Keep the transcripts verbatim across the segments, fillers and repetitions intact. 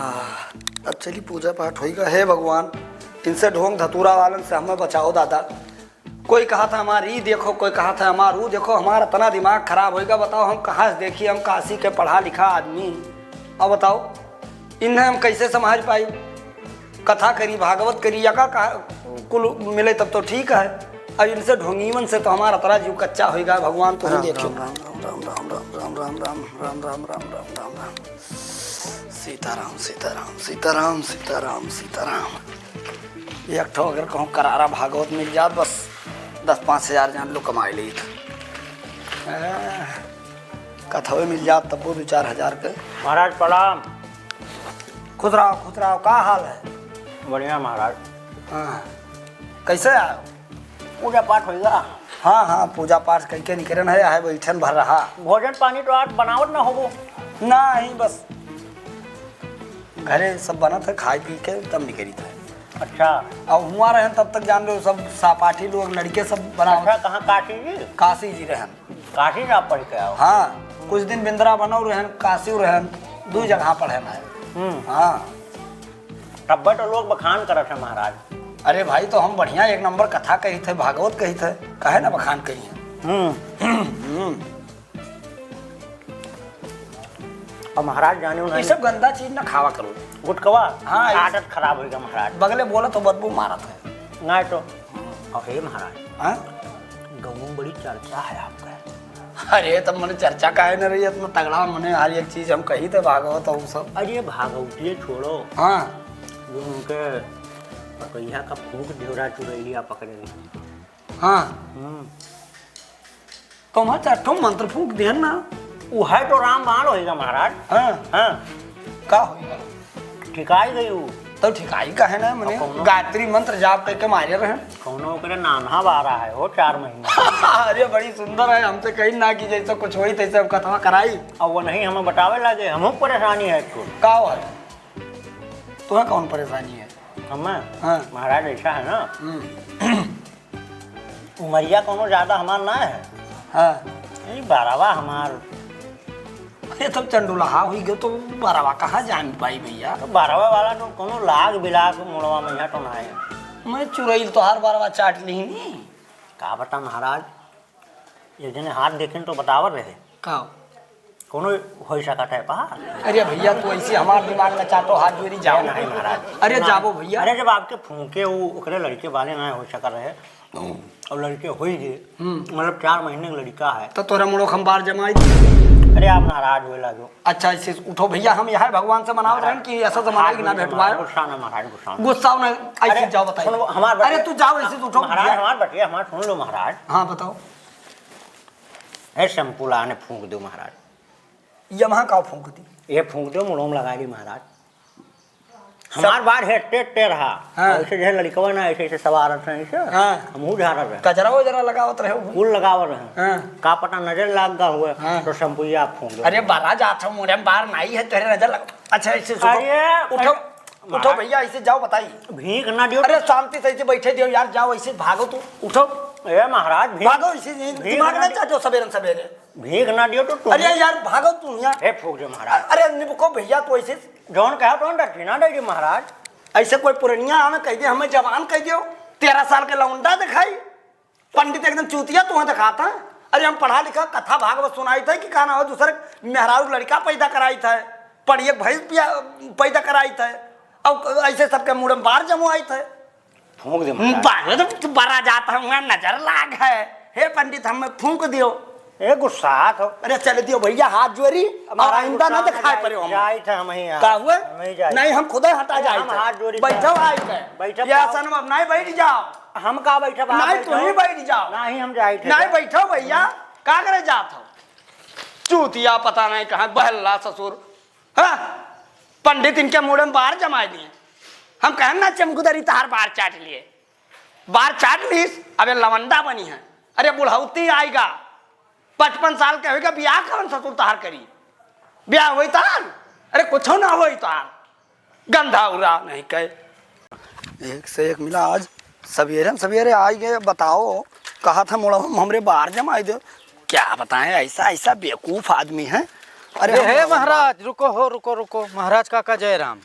अब चली पूजा पाठ होइगा। हे भगवान, इनसे ढोंग धतूरा वालन से हमें बचाओ दादा। कोई कहा था हमार ई देखो, कोई कहा था हमार ऊ देखो, हमारा इतना दिमाग खराब होइगा। बताओ हम कहाँ से देखी, हम काशी के पढ़ा लिखा आदमी। अब बताओ इन्हें हम कैसे संभाल पाई? कथा करी, भागवत करी, या का, का कुल मिले तब तो ठीक है। अब इनसे ढोंगीवन से तो हमारा इतना जीव कच्चा होइगा। भगवान तो ही राम, देखो। राम, राम, राम, राम, राम, राम, राम, राम, राम, राम, राम, राम, राम, राम, राम। सीताराम, सीताराम, सीताराम, सीताराम, सीताराम। एक ठो अगर कहूँ करारा भागवत मिल जात, बस दस पाँच हजार जान लो कमाई लीत। आ, कथवे मिल जात तब्बो दो चार हजार के। महाराज प्रणाम। खुश रहो, खुश रहो। का हाल है? बढ़िया महाराज। हाँ, कैसे आयो? पूजा पाठ होइगा? हाँ, हाँ, पूजा पाठ कइके निकरन है, आहे बैठन भर रहा। भोजन पानी तो आज बनावत ना होबो? नाही, बस घरे सब बनत है, खाए पी के तब निकरित है। अच्छा। अब हुआ रहन तब तक जान रहे हो, सब सहपाठी लोग, लड़के सब बनावत। अच्छा, कहाँ काशी जी? काशी जी रहन। काशी जा पढ़ के आओ। हाँ, कुछ दिन बिंद्रा बनो रहन, काशी रहन, दू जगह पढ़न है। हम्म। हाँ। तब्बे तो लोग बखान करत है महाराज। अरे भाई, तो हम बढ़िया एक नंबर कथा कही थे, भागवत कही थे, काहे ना बखान करी है? हम्म। हम्म। अब महाराज जाने ये उन्हें सब गंदा चीज ना खावा करो। गुटकवा? हाँ, ये आदत खराब होइगा महाराज। बगले बोला तो बदबू मारत है। नहीं तो। और हे महाराज, हाँ? गाँव में बड़ी चर्चा है आपका। अरे, तब मने चर्चा काहे न रही, इतना तगड़ा मने हर एक चीज हम कही थे, भागवत और सब। अरे, भागवतिये छोड़ो। हाँ। जो उनके पकैया का फूंक ढेरा चुरैलिया पकड़े रही। हाँ। हम्म। तो हम चार ठो मंत्र फूंक देहन ना। उहे तो रामबाण होइगा महाराज। हाँ। हाँ। का होइगा? ठिकाई गई ऊ। तो ठिकाई का है ना, मने अब कौनो गायत्री मंत्र जाप करके मारे रहन। कौनो ओकरे नान्हा बारा है हो, चार महीना। अरे बड़ी सुंदर है, हमसे कही ना कि जैसे कुछ होई तैसे हम कथवा कराई। अब वो नहीं हमें बतावे लागे, हमहू परेशानी है एक ठो। का हो है? तुम्हें कौन परेशानी है? हमें? हाँ। महाराज ऐसा है ना, हम्म। उमरिया कौनो ज्यादा हमार ना है। हाँ। ई बरवा हमार। अरे तब चंडुलहा हुई गयो तो बरवा कहाँ जान पाई भैया? तो बरवा वाला तो कौनो लाग बिलाग मुड़वा में यहाँ तो ना है। मैं चुरैल तोहार बरवा चाट ली नी। का बता महाराज, एक जने हाथ देखेन तो बतावर रहे। का? कौनो हो सकत है पा? अरे भैया, तू ऐसे हमार दिमाग में चाटो, हाथ जोड़ी जाओ। नहीं महाराज। अरे ना। जाबो भैया। अरे जब आपके फूंके वो ओकरे लड़के वाले ना हो सकत रहे, और लड़के हो ही गए, हम्म। मतलब चार महीने का लड़का है। तो तोरा मुड़ो हम बार जमाई दी। अरे आप नाराज होए लागो। अच्छा, ऐसे उठो भैया, हम यहाँ भगवान से मनावत रहन कि ऐसा जमाना हाथ कि ना जोड़ के भेंटवाए। महाराज, गुस्सा ना महाराज, गुस्सा ना। गुस्सा ना, ऐसे अरे, जाओ बताइए। सुनो, हमार अरे बतिया, तू जाओ, ऐसे उठो महाराज, भैया। हमार बतिया, हमार सुन लो महाराज। हाँ, बताओ। ए शैम्पू लाने फूंक दो महाराज। ये वहाँ का फूंक दी? ये फूंक दो, मुड़ो में लगा ली महाराज। हमार बार हेट्टे हेट्टे रहा। हाँ। ऐसे जैसे लड़कवा ना, ऐसे ऐसे सवार रहे, ऐसे। हाँ। हमहू झाड़ल रहे। कजरा वजरा लगावत रहे हो? फूल लगावत रहे। हाँ। का पता नजर लाग गा हुए, हाँ। तो शैम्पुया फूंक दो। अरे बारा जात हो, मुड़े में बार नाई है, तेरे नजर लग-, अच्छा, ऐसे सुनो। अरे, उठो, अरे, उठो महाराज। भैया, ऐसे जाओ, बताइए। भीख ना दियो अरे तो शांति से ऐसे बैठे दियो यार, जाओ ऐसे भागो तू, उठो। ए महाराज, भीख, भागो ऐसे, भीख दिमाग ना ना दियो। चाटो सबेरे सबेरे। भीख ना दियो तो तुम अरे यार, भागो तू यहाँ। हे फूक दे महाराज। अरे निबको भैया, तो ऐसे जौन कहा तो दक्षिणा दे दे महाराज। ऐसे कोई पुरनिया हमें कह दे, हमें जवान कह दियो, तेरह साल के लौंडा दिखाई, पंडित एकदम चूतिया तुम्हें दिखाता है। अरे हम पढ़ा लिखा, कथा भागवत सुनाई थे कि कहना हो, दूसरे मेहरारू लड़का पैदा कराई थे, पढ़िए भैंस पिया-, पैदा कराई थे, और ऐसे सबके मुड़े में बार जमवाई थे। फूंक दे महाराज। बाहर तो बरा जाता है, वहाँ नजर लाग है। हे पंडित, हमें फूंक दियो। ए, गुस्सात हो। अरे, चले दियो भैया, हाथ जोड़ी, अब और महाराज आइंदा ना गुस्सा ना दिखाई जाए, पड़े हम। जाए थे हम ही यहाँ। का हुए? हम ही जाए। नहीं, हम खुदे हटा अरे, जाए हम थे। हाथ जोड़ी बैठो थे। आए के। बैठो ये तो। आसन में अब नहीं बैठ जाओ। हम का बैठब, आप नहीं, बैठो। तू ही बैठ जाओ। नहीं, हम जाए थे। नहीं, बैठो भैया, का करे जात हो? चूतिया पता नहीं कहाँ, बहल्ला ससुर। हाँ, पंडित इनके मुड़े में बार जमाए दिए। हम कहन ना चमगुदरी तहार बार चाट लिए। बार चाट लीस, अबे लवंडा बनी है। अरे बुढ़ौती आएगा, पचपन साल के होएगा, ब्याह कौन ससुर तहार करी? ब्याह होई तहार? अरे कुछो ना होई तहार, गंधा उरा नहीं कहे। एक से एक मिला आज। सवेरे सवेरे आई गए, बताओ, कहा था मुड़वा में हमरे बार जमाई दे। क्या बताएं, ऐसा, ऐसा बेवकूफ आदमी है। अरे अरे हम हे लोग महाराज, रुको हो, रुको, रुको। महाराज काका जय राम।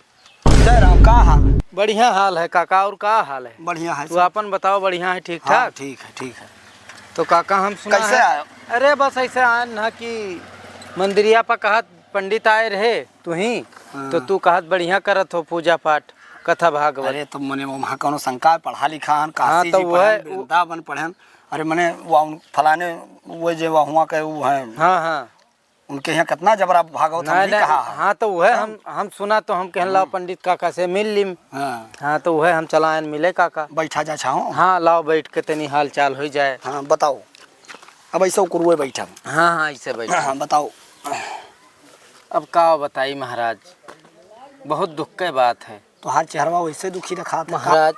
जय राम, का हाल है? बढ़िया हाल है काका, और का हाल है? बढ़िया है तू सब। अपन बताओ, बढ़िया है, ठीक हाँ, ठाक? ठीक है, ठीक है। तो काका हम सुना कैसे है, आए? अरे बस ऐसे आए ना कि मंदिरिया पर कहत पंडित आए रहे तू ही, हाँ। तो तू कहत बढ़िया करत हो पूजा पाठ, कथा भागवत। अरे तो मने वहाँ कौनो शंका है, पढ़ा लिखा हन, हाँ, काशी तो जी वह पढ़न, उ- वृंदावन पढ़न। अरे मने वो उन फलाने वो जे वहाँ के वो हैं, हाँ, हाँ। उनके यहाँ कितना जबरा भागवत हम नहीं, नहीं नहीं, कहा है। हाँ, तो वह हाँ। हम, हम सुना तो हम कहन लाओ हम्म। पंडित काका से मिल लिम। हाँ। हाँ, तो वह हम चलायन मिले काका। बैठा जा छाओ। हाँ, लाओ बैठ के तनी हाल चाल हो जाए। हाँ, बताओ। अब ऐसे उकरुए बैठा। हाँ, हाँ, ऐसे बैठा। हाँ, बताओ। अब का बताई महाराज, बहुत दुख के बात है। तोहार चेहरवा वैसे दुखी रखा था। महाराज,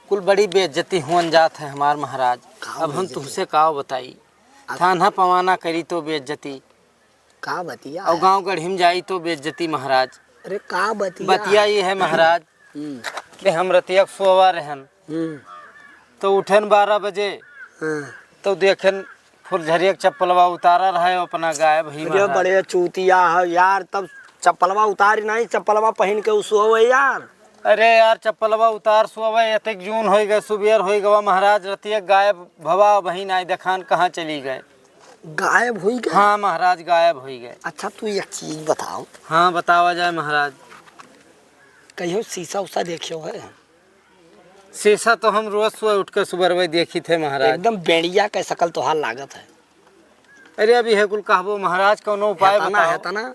कुल बड़ी बेइज्जती हुअन जात है हमार महाराज। का अब हम बेइज्जती? तुमसे का बताई? अब थाना पवाना करी तो बेइज्जती, का बतिया और है? गाँव गढ़ी में जाई तो बेइज्जती महाराज। अरे का बतिया? बतिया ये है महाराज हम्म। कि हम रतिया के सोवा रहन, हम्म। तो उठन बारह बजे, हाँ। तो देखन फुलझरिया के चप्पलवा उतारा रहे, अपना गायब ही अरे महाराज। बड़े चूतिया है यार, तब चप्पलवा उतारी नहीं, चप्पलवा पहन के उ सोवे यार। अरे यार, चप्पलवा उतार सोवे, एतेक जून होई गए, सुबेर होई गवा महाराज, रतिया गायब भवा, बहिन आई देखान कहाँ चली गए। गायब होई गए? हाँ महाराज, गायब होई गए। अच्छा, तू एक चीज बताओ। हाँ, बतावा जाए महाराज। कहियो शीशा उशा देखियो है? शीशा तो हम रोज सुबह उठ के सुबह देखी थे महाराज। एकदम बेड़िया के शकल तोहार लागत है। अरे, अभी है कुल कहबो महाराज, कौनो उपाय हेतना, बताओ। हेतना,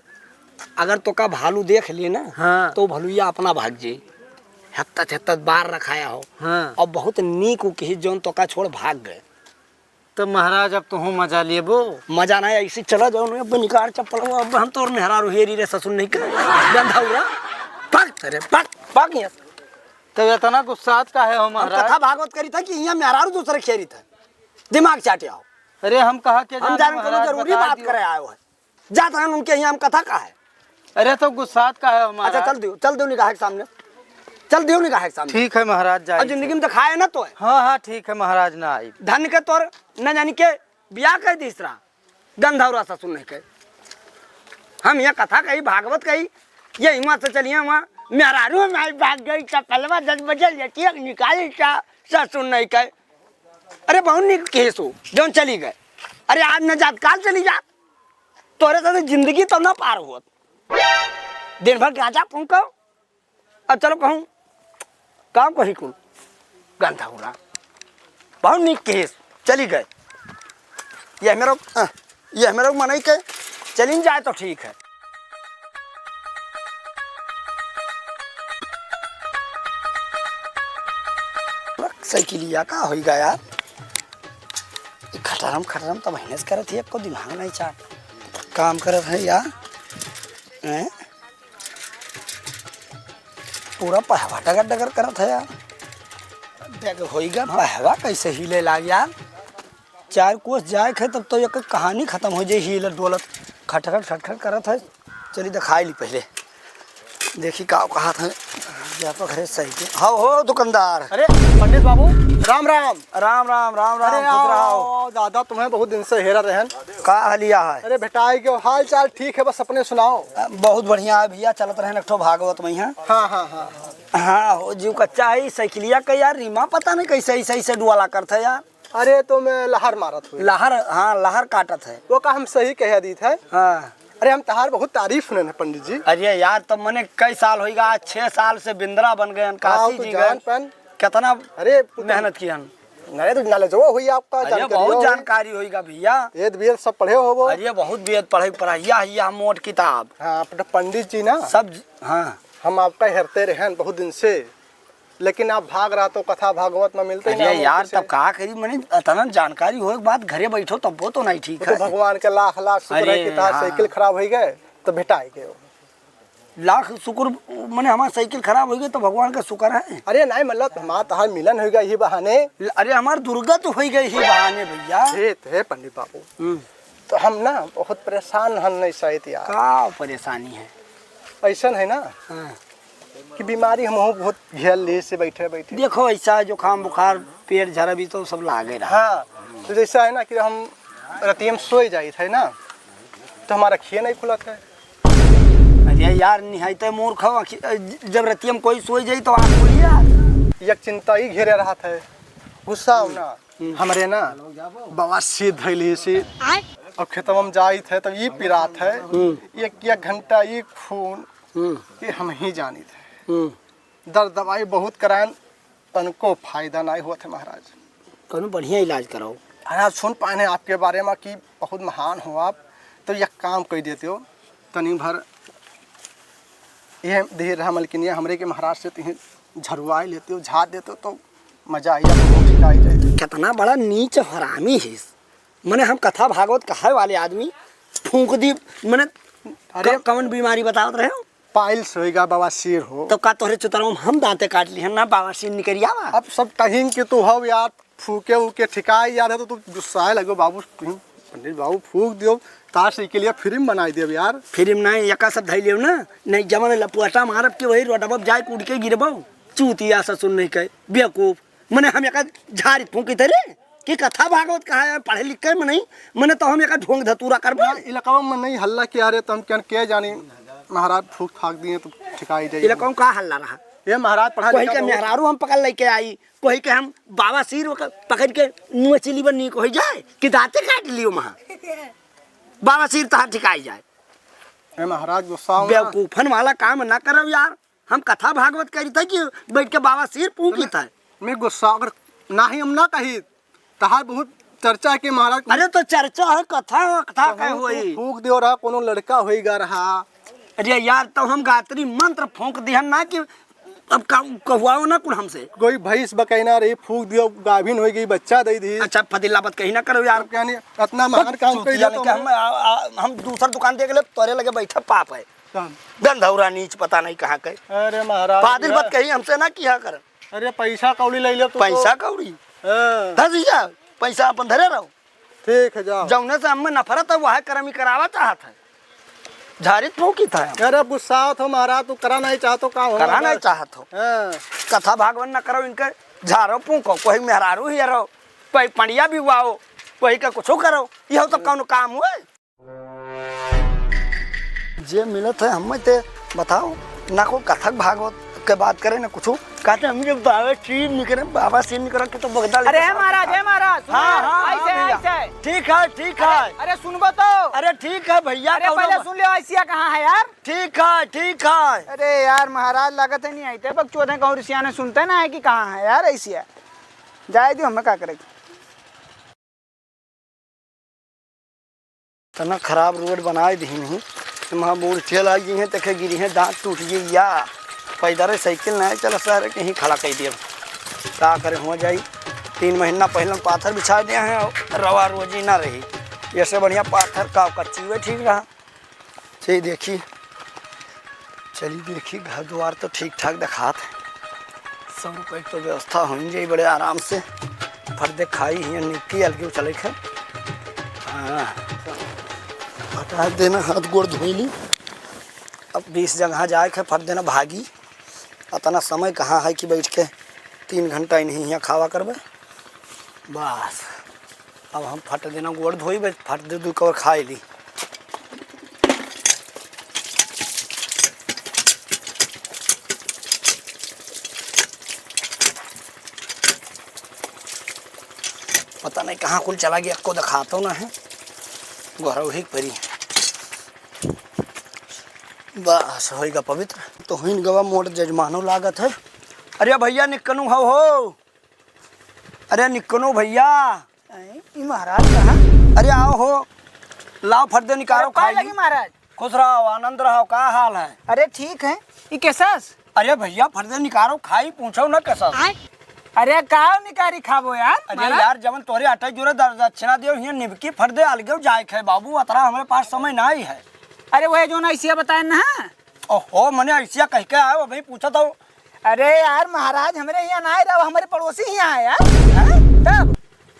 अगर तोका भालू देख ले ना, हाँ। तो भलुइया अपना भाग जाई। हेत्ता हेत्ता बार रखाया हो। हाँ। और बहुत नीक उ किही जौन तोका छोड़ भाग गए। तो महाराज, अब तुहू मजा लेबो? मजा नहीं, ऐसे चला जाओ ना, अब निकाल चप्पल, अब हम तोर मेहरारू हेरी रे ससुर नहीं कर, गंधाउरा, पक तेरे, पक, पक यहाँ से। तो इतना गुस्सात का है हो हम महाराज? कथा भागवत करी था कि यहाँ मेहरारू दूसरे खेरी था, दिमाग चाटे आओ। अरे हम कहा के हम जाने जाने कोनो महाराज, जरूरी बता बात दियो। करे आयो है, जात रहन उनके यहाँ हम कथा का है। अरे तो गुस्सात का है हमारा? अच्छा चल दियो, चल दियो निगाह के सामने, चल दियो निगाह के सामने। ठीक है महाराज, जाई अब जिंदगी थे। में दिखाए ना तो है। हाँ, हाँ, ठीक है महाराज, ना आई। धन के तोर न जानी के बियाह कह दीस रहा, गंधौरा ससुर नहीं कहे। हम यहाँ कथा कही, भागवत कही, ये हिम्मत से चलिए वहाँ मेहरारू माई भाग गई, चपलवा दस बजे लेटी निकाली सा, ससुर नहीं कहे। अरे बहुत निक केस हो, जौन चली गए। अरे आज न जात, काल चली जात। तोरे साथे जिंदगी तो ना पार होत। दिन भर गांजा फूंको, अब चलो कहूँ, काम कही कुल, गंधा उड़ा। बहुत निक केस, चली गए। ये मेरा, अ, ये मेरा मनई के, चलिन जाए तो ठीक है। साइकिलिया का होई गया यार? खटरम खटरम तो महीने से करत ही, एको दिमाग नहीं चाट। काम करत है यार, हैं? पूरा पहवा डगर डगर करत है यार। देख होई गा, हाँ। पहवा कैसे हिले लाग यार। चार कोस जाए के है तब तो एक कहानी खत्म हो जाए, हिलत डोलत खटखट खटखट करत है। चली दिखाई ली पहले, देखी का कहत है। या तो घरे सही के। हाँ हो दुकानदार। अरे पंडित बाबू, राम राम। राम राम, राम राम, अरे खुश रहो। आओ दादा, तुम्हें बहुत दिन से हेरा रहन। का हालिया है? अरे भेटाई के हाल चाल ठीक है, बस अपने सुनाओ। अ, बहुत बढ़िया है भैया, चलत रहन एक ठो भागवत में यहाँ। हाँ, हाँ, हाँ, हाँ। हाँ, हो जीव कच्चा है, साइकिलिया का यार रिमा पता नहीं कैसे ऐसे ऐसे डुआला करत है यार। अरे तो मैं लहर मारत हुई। लहर, हाँ, लहर काटत है। वो का हम सही कह दीत है। हाँ। अरे हम तहार बहुत तारीफ सुने हैं पंडित जी। अरे यार, तब मने कई साल होइगा, आज छह साल से बिंद्रा बन गए, हाँ, काशी तो जी जान गए। पन। कितना अरे, वो तो मेहनत किहन। अरे, तो knowledge हुई आपका, अरे, जानकारी बहुत हुई। जानकारी होइगा भैया। वेद वेद सब पढ़े होबो। अरे, बहुत वेद पढ़े, पढ़ाइया हिया मोट किताब। हाँ, अपने पंडित जी ना। सब, हाँ। हम आपका हेरते रहन बहुत दिन से, लेकिन आप भाग रहा तो कथा भागवत में मिलते ही अरे ना हम यार, किसे। तब का करी, मने इतना जानकारी होए के बाद घरे बैठो तब वो तो नहीं ठीक वो तो है। भगवान के लाख लाख शुक्र है अरे, कि तहार हाँ। साइकिल खराब हो गए तो भेटाई गए। लाख शुक्र, मने हमार साइकिल खराब हो गई तो भगवान का शुक्र है। अरे नहीं, मतलब हमार तहार मिलन हो गया यही बहाने। ल-, अरे हमार दुर्गत हो गई यही बहाने भैया। हे, हे पंडित बाबू, हम्म। तो हम ना बहुत परेशान हन नहीं शायद यार। का परेशानी है? ऐसन है ना हाँ। कि बीमारी हम बहुत घेर ले से बैठे बैठे। देखो ऐसा जुकाम बुखार पेट झरा भी तो सब लागे रहा। हाँ, तो जैसा है ना कि हम रतिया में सोए जाइत है ना, तो हमार अखिए नहीं खुलत है। अरे यार, निहायते मूर्ख हो, आखिर, अ, जब रतिया में कोई सोई जाई तो आँख खुली यार। एक चिंता ही घेरे रहत है, गुस्सा हो ना, हम्म। हमरे ना बवासीर धइली से, आय? और खेतवा में जाइत है तो ई पिरात है, हम्म। एक, एक घंटा ई खून, हम्म। ये हम ही जानित है। हम्म। दर दवाई बहुत कराएन, तनको फायदा नाहीं होत है महाराज। कौनो बढ़िया इलाज कराओ। महाराज, सुन पाएन आपके बारे में कि बहुत महान हो आप, तो एक काम कइ देते हो, तनी भर ये धीर रहा मलकिनिया, हमरे के महाराज से तहीं झरवाए लेते हो, झाड़ देते हो, तो मजा आई जाए, बहुत ठिकाई जाए। कितना बड़ा नीच हरामी है। मने हम कथा भागवत कहाए वाले आदमी फूंक दी, मने अरे क-, कौन बीमारी बतावत रहे हो? पाइल्स होइगा, बवासीर हो। तो का तोहरे चुतरवा में हम दांते काट लिहन ना, बवासीर निकरि आवा? अब सब कहिन कि तू हो यार, फूके उके ठिकाई यार है तो तू गुस्साए लगो बाबू, तुम पंडित बाबू फूक दियो, तार से के लिए फ्री में बनाई दियो यार। फ्री में नहीं, एका सब धई लियो ना, नहीं जवन लपुआटा मारब कि वही रोडवा पे जाए कूद के गिरबो। चूतिया ससुर नहीं कहे, बेवकूफ। मने हम एका झारी फूंकी तेरे कि कथा भागवत कहा है, पढ़े लिखे में नहीं, मने तो हम एका ढोंग धतूरा करबे। यार, इलाकावा में नहीं हल्ला किया रे, तो हम क्या, क्या जानी, महाराज फूक फाक दिए तो ठिकाई जाई। इलाकावा में का हल्ला रहा? ये महाराज पढ़ा कोई लिखा के बहुत। मेहरारू हम पकड़ लेके आई, कोई के हम बाबा सिर ओकर पकड़ के मुँह चिली बन नीक हो जाए कि दांते काट लियो महा। बाबा सिर तहार ठिकाई जाए। ए महाराज, गुस्सा हो ना। बेवकूफन वाला काम ना करो यार। हम कथा भागवत करी था कि बैठ के बाबा सिर फूंकी था। मैं गुस्सा अगर नाही हम ना कही, तहार बहुत चर्चा के महाराज। अरे तो चर्चा है, कथा, कथा का कहूँ तू होई? फूंक दियो रहा, कोनो लड़का होई गा रहा। अरे यार, तो हम गायत्री मंत्र फूंक दिहन ना कि अब का, कहुआओ ना कुल हमसे। कोई भैंस बकैना रही, फूंक दियो, गाभिन होई गई, बच्चा दे दी। अच्छा, फजीलावत कहीं ना करो यार। तो क्या नहीं, इतना महान काम कर दिया तुमने। हम, आ, आ, हम दूसर दुकान देख ले, तोरे लगे बैठे पाप है। काम। गंधौरा नीच पता नहीं कहाँ के। अरे महाराज, फाजिल बात कही हमसे ना किया कर। अरे पैसा कौड़ी ले ले तू तो। पैसा कौड़ी? हाँ। धस जा, पैसा अपन धरे रहो। ठीक है, जाओ। जौने से हमें नफरत है, वह कर्म ही करावा चाहत है। झारित फूंकी था। अरे गुस्सा हो तो महाराज, तू करा नहीं चाहतो, का हो करा नहीं चाहत हो। हाँ। कथा भागवत न करो, इनके झारो फूंको, कोई मेहरारू ही रहो, कोई पंडिया भी हुआओ, कोई का कुछो करो, यह तो कौन काम हुए? जे मिलत है हमें ते बताओ, ना कोई कथक भागवत के बात करे, ना कुछो। कहते हम जब बाबा सिर निकरे, बाबा सिर निकरे के तो बगदा लेके अरे हे साथ महाराज, में हे महाराज, सुनो हाँ, यार, हाँ, ऐसे, हाँ, भैया। ऐसे। ठीक है, ठीक है। अरे, अरे सुनबो तो। अरे ठीक है भैया, अरे कौनो पहले बा- सुन लियो, ऐसिया कहाँ है यार? ठीक है, ठीक है। अरे यार महाराज, लागत है नहीं आते, बकचोद है, कहूँ रिसिया ने सुनते ना है कि कहाँ है यार ऐसिया। जाए दियो, हमें का करे। तना खराब रोड बनाए दिहिन ही, वहाँ बूढ़ चल आई हैं, देखे गिरी हैं, दांत टूट गई या। पैदल साइकिल नहीं चला, सारे कहीं खड़ा कर दिया। का करे, हो जाई। तीन महीना पहले पाथर बिछा दिया है, रवा रोजी ना रही। ऐसे बढ़िया पाथर का कच्ची हुए ठीक रहा। चलिए देखी, चलिए देखी, घर द्वार तो ठीक ठाक दिखात है। सौ रुपये की तो व्यवस्था हो ही जाई बड़े आराम से। फट दे खाई ही निकी अलगे चले खे। हाँ, हटा देना, हाथ गोड़ धोई ली। अब बीस जगह जाए खे, फट देना भागी। अतना समय कहाँ है कि बैठ के तीन घंटा ही नहीं यहाँ खावा करबे। बस, अब हम फट देना गोड़ धोई, बस फट दे दू कवर खाए ली। पता नहीं कहाँ कुल चला गया, को दिखातो ना है, गोहरा वही परी। बस होइगा पवित्र। तो होइन गवा मोट जजमानो लागत है। अरे भैया निकनू हो, हो। अरे निकनू भैया। ऐ, ई महाराज कहाँ? अरे आओ हो, लाओ फट दे निकारो अरे, पाए खाई। लगी महाराज। खुश रहो, आनंद रहो, का हाल है? अरे ठीक है, ई कैसस? अरे भैया फट दे निकारो खाई, पूछो ना कैसस। आय? अरे का निकारी खाबो यार, अरे महाराज? यार जवन तोरे अटै जोरे द-, दक्षिणा दियो हियां निबकी फट दे अलगे जाए खे बाबू, अतरा हमरे पास समय नाही है। अरे वह जो ना इसिया बताए ना। ओहो, मने ऐसिया कह के आयो, अभी पूछत हो। अरे यार, महाराज हमरे हियां ना आए रहो, हमरे पड़ोसी हियां है यार। हैं? तब?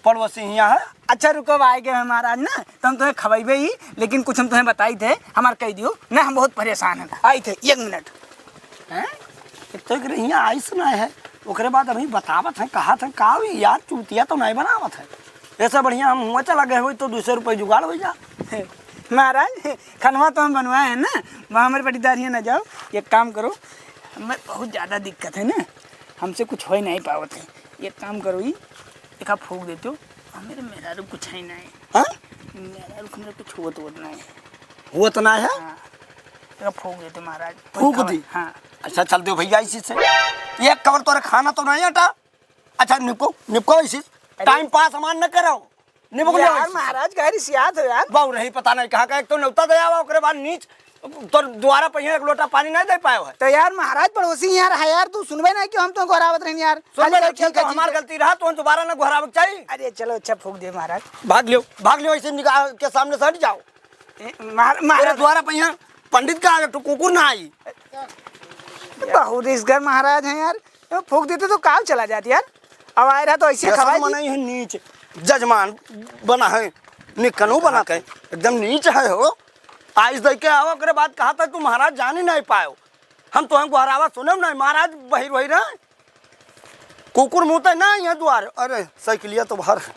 पड़ोसी हियां है? अच्छा रुको, आए गए हैं महाराज ना, तो हम तुम्हें खवाइबे ही, लेकिन कुछ हम तुम्हें बताई थे, हमार कह दियो ना, हम बहुत परेशान हैं। आई थे, एक मिनट। हैं? एक तो एकरे हियां आइस ना है, ओकरे बाद अभी बतावत हैं, कहत हैं, का हुई यार, चूतिया तो नहीं बनावत है। ऐसे बढ़िया हम हुआ चला गए होई तो दो सौ रुपये जुगाड़ हो जा। महाराज, खनवा तो हम बनवाए हैं ना, वहाँ हमारे पटीदार हियाँ ना जाओ। एक काम करो, हमें बहुत ज्यादा दिक्कत है ना, हमसे कुछ हो ही नहीं पावत है। एक काम करो, ई एका फूँक देते हो, हमारे मेहरारू कुछ है नहीं। हाँ? मेहरारू हमरे कुछ होत होत नहीं। होत ना है? हाँ, एका फूँक देते महाराज। फूँक दी? हाँ। अच्छा, चल दो भैया इसी से। एक कवर तोरे खाना तो नहीं अटा। अच्छा, निपको, निपको इसी। अरे। टाइम पास हमार न करो। निपको यार, इसी से। महाराज, काहे रिसियात हो यार? बहु रही, पता नहीं कहाँ का, एक तो न्योता दे आवा, ओकरे बाद नीच तो द्वारा पहिया एक लोटा पानी नहीं दे पाए है। तो यार, महाराज, पड़ोसी यार है यार, तू सुनबे नहीं कि हम तो गोहरावत रहनी यार। सुनबे खाली नहीं, ठीक है, हमार गलती रहा, तो दोबारा ना गोहरावे के चाहिए। अरे चलो, अच्छा, फूँक दे महाराज। भाग लियो, भाग लियो, ऐसे निकाल के सामने से हट जाओ। ए, महा-, महाराज। तेरे द्वारा पहिया पंडित का आवे, तो कुकुर ना आई। बहुत इसगर महाराज हैं यार, फूँक देते तो काम चला जात यार। अब आए रहा तो ऐसे खवाई दी। मनाई है नीच, जजमान बना है, निकनो बना के, एकदम नीच है हो। आइस दे के आओ, ओकरे बाद कहा था तू महाराज जान ही नहीं पायो। हम तो हम गोहरावा सुने नहीं, महाराज बहिर वही रहे। कुकुर मुते ना यहाँ दुआरे। अरे, साइकिलिया तो बाहर है।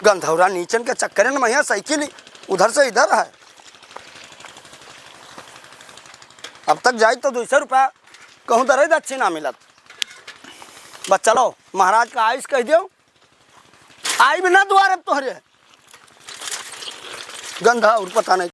गंधौरा नीचन के चक्करन में यहाँ साइकिल उधर से इधर है। अब तक जाई तो दो सौ रुपया कहूँ दरे दक्षिणा मिलत। बस चलो, महाराज का आइस कह दियो, आई भी ना दुआरे तोहरे। गंधा और पता नहीं।